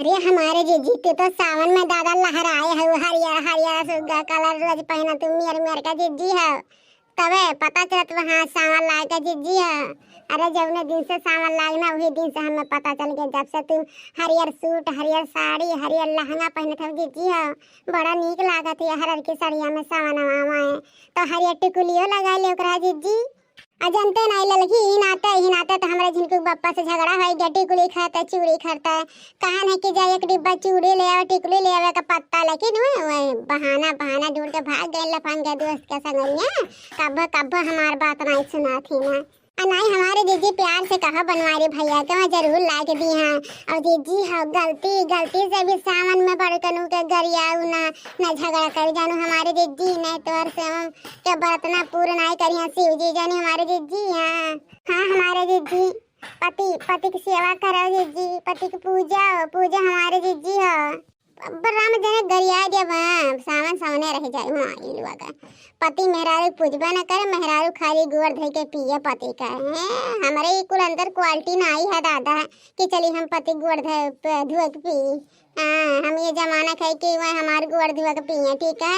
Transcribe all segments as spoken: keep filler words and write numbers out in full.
अरे हमारे जिज्जी, तू तो सावन में दादा लहराए हउ, हरियर हरियर सुग्गा कलर रोज पहिना तू मियर मियर का जिज्जी हउ। तबे पता चलत बा, हाँ, सावन लाग के जिज्जी हउ। अरे जौने दिन से सावन लाग ना, वही दिन से हमें पता चल गया, जब से तू हरियर सूट, हरियर साड़ी, हरियर लहंगा पहिनत हउ जिज्जी हउ। बड़ा नीक लागत है हरियर की सड़िया में सावनवा में। तो हरियर टिकुलियो लगा ले ओकरा जिज्जी। आ जनते नाई ललकी, ही नाते, ही नाते तो हमरे झिनकू के बप्पा से झगड़ा होइ गया, टिकुली खरीदते, चूड़ी खरीदते। कहा नहीं कि जा एक डिब्बा चूड़ी ले आवे, टिकुली ले आवे का पत्ता, लेकिन वह, वह बहाना, बहाना ढूंढ के भाग गए लफंगे दोस्त के संगरिया। कब, कब हमार बात नाई सुनात ही ना। आ नाई हमारे जिज्जी प्यार से कहा बनवारी भैया के वहाँ जरूर लाग दी हैं। और जिज्जी हो गलती, गलती से भी सावन में बड़कनू के गरियाऊ ना, ना झगड़ा कर जानू हमारे जिज्जी, नहीं तो हर सेवन के बरतना पूर्ण नाई करिया शिव जी जानी हमारे जिज्जी। हाँ, हाँ हमारे जिज्जी, पति, पति की सेवा करो जिज्जी, पति की पूजा, पूजा हमारे जिज्जी हो। अब राम जने गरिया जब सावन सावने रह जाए, माई लोग पति मेहरारू पूजबा न करे, मेहरारू खाली गोड़ धोई के पिए पति का। हैं, हमरे ई कुल अंदर क्वालिटी ना आई है दादा कि चली हम पति गोड़ धो, प-, धोए के पी। हाँ, हम ये जमाना खाई कि वह हमार गोड़ धोए के पिए, ठीक है?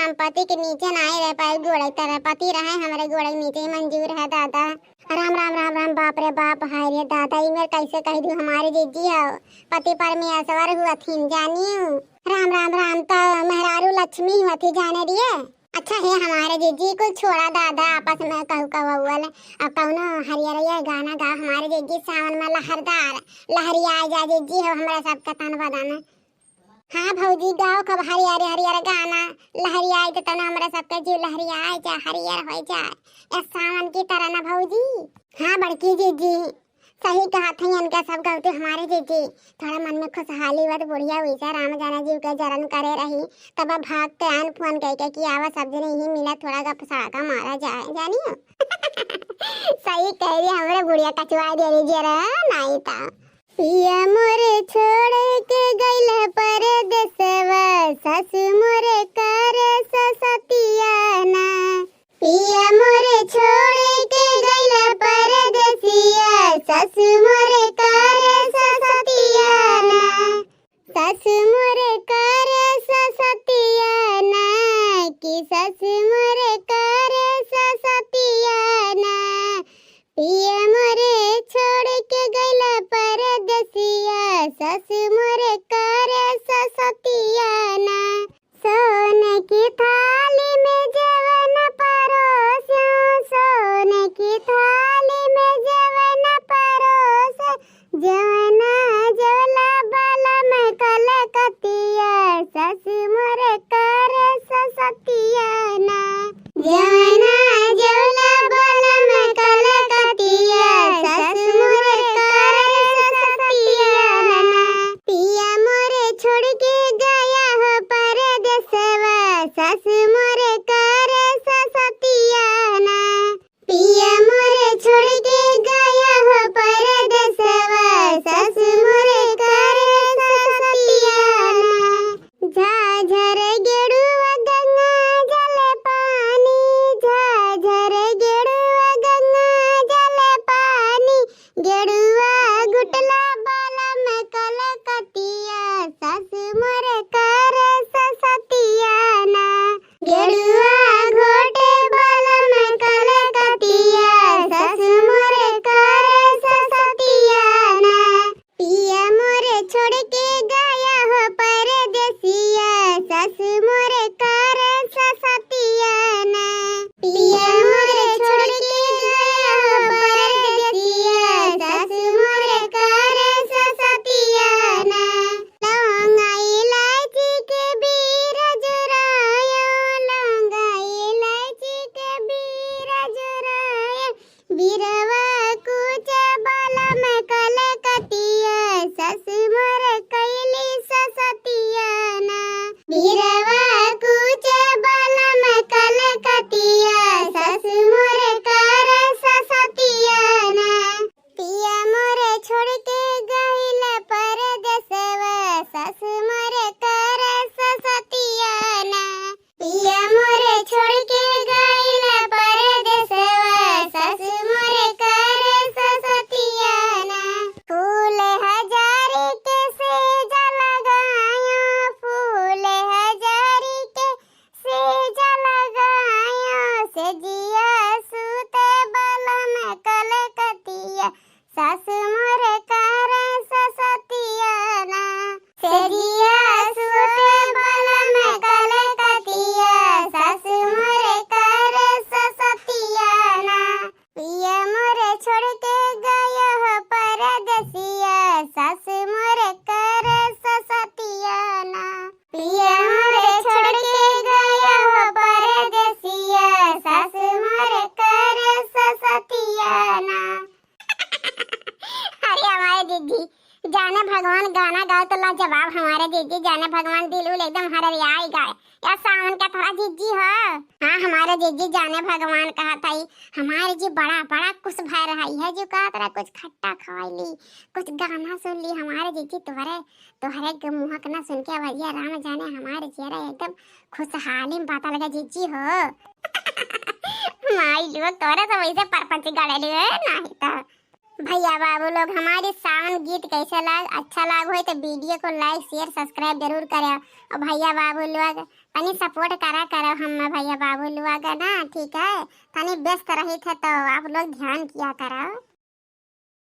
हम पति के नीचे ना रह पाए, गोड़ की तरह पति रहे हमरे गोड़ के नीचे ही मंजूर है दादा। राम, राम, राम, राम, बाप रे बाप, हाय रे दादा, ई मेर कैसे कह दू हमारे जिज्जी हो, पति परमेश्वर हुआ थीन जानियो। राम, राम, राम, तो मेहरारू लक्ष्मी हुआ थी जाने दिए। अच्छा हे हमारे जिज्जी, कुल छोड़ा दादा, आपस में कहू कहू वाले। अब कौनो हरियर हरियर गाना गा हमारे जिज्जी, सावन में लहरदार, लहरिया जा जिज्जी हो, हमरा सबका तन बदन। हाँ भौजी, गाओ खूब हरियर हरियर गाना, लहरियाई तो तना हमरा सबके जीव लहरियाई जा, हरियर हो जाए, ए सावन की तरह ना भौजी। हाँ बड़की जिज्जी, सही कहा थे इनका सब गलती हमारे जिज्जी। थोड़ा मन में खुशहाली हुआ तो बुढ़िया हुई से राम जाना जीव के जरन करे रही, तब अब भाग के आन फोन कह के कि आवा सब जने यही मिला, थोड़ा गप सड़का मारा जाए, जानियो। सही कह रही हमरे बुढ़िया, कचवा दे रही जरा नाई ता। पिया मोरे छोड़ के गइल परदेसवा, सासु मोरे करे ससतिया ना। पिया मोरे छोड़ के गइल परदेसिया, सासु मोरे करे ससतिया ना। सासु मोरे करे ससतिया ना, कि सासु मोरे करे ससतिया ना। पिया मोरे छोड़ के गइला परदेसिया, सासु मोरे करे ससतिया ना। सोने की थाली में जवन परोस्यो, सोने की थाली में जवन परोस, जवना जवला बलम कलकतिया, सासु मोरे करे ससतिया ना। जवना जवला बलम कलकतिया, सासु मोरे करे ससतिया ना। पिया मोरे छोड़ के गया हो परदेसवा, सासु मोरे करे ससतिया ना। पिया मोरे छोड़ के गया हो परदेसवा, सासु मोरे करे ससतिया ना। झाझर गेड़ुआ गंगा जल पानी, झाझर गेड़ुआ गंगा जल पानी, गेड़ुआ घुटला बलम कलकतिया, सासु मोरे करे ससतिया ना। गेड़ुआ घोटे बलम कलकतिया, सासु मोरे करे ससतिया ना। पिया मोरे छोड़ के गया हो परदेसिया, सासु मोरे करे ससतिया ना। पिया मोरे छोड़ के गया हो परदेसिया, सासु मोरे करे ससतिया ना। लौंगा इलायची के बीरा जुरायो, लौंगा इलायची के बीरा जुरायो। बीरवा कूचे बलम कलकतिया, सासु मोरे कैली ससतिया ना। बीरवा कूचे बलम कलकतिया, सासु मोरे करे ससतिया ना। पिया मोरे छोड़ के गइल परदेसवा, सासु मोरे करे ससतिया ना। पिया मोरे छोड़ के गइल परदेसवा, सासु मोरे करे ससतिया ना। फूल हजारी के सेज सेजिया सूते बलम कलकतिया, सास मोरे करे ससतिया ना। पिया मोरे छोड़ के गया हो परदेसिया, सास मोरे करे ससतिया ना। पिया मोरे छोड़ के गया हो परदेसिया, सास मोरे करे ससतिया ना। अरे हमारे जीजी, जाने भगवान गाना गाओ तो लाजवाब हमारे जीजी, जाने भगवान दिल उल एकदम हरियाई गाए। या सावन का थोड़ा जीजी हो। हाँ, हमारे जीजी जाने भगवान कहा था ही, हमारे जी बड़ा, बड़ा खुश भय रहा है जो कहा तरह कुछ खट्टा खवाई ली, कुछ गाना सुन ली हमारे जीजी, तोहरे, तोहरे के मुँह के ना सुन के भैया राम जाने हमारे जियरा एकदम खुशहाली में बाता लगा जीजी हो। माई लोग तोरे तो वैसे परपंच गड़े लियो है, नाही तो। भैया बाबू लोग, हमारी सावन गीत कैसे लाग, अच्छा लाग होई तो वीडियो को like, share, subscribe जरूर करें। और भैया बाबू लोग तनी support करा करो हम भैया बाबू लोग ना, ठीक है? तनी व्यस्त रही थे तो आप लोग ध्यान किया करो।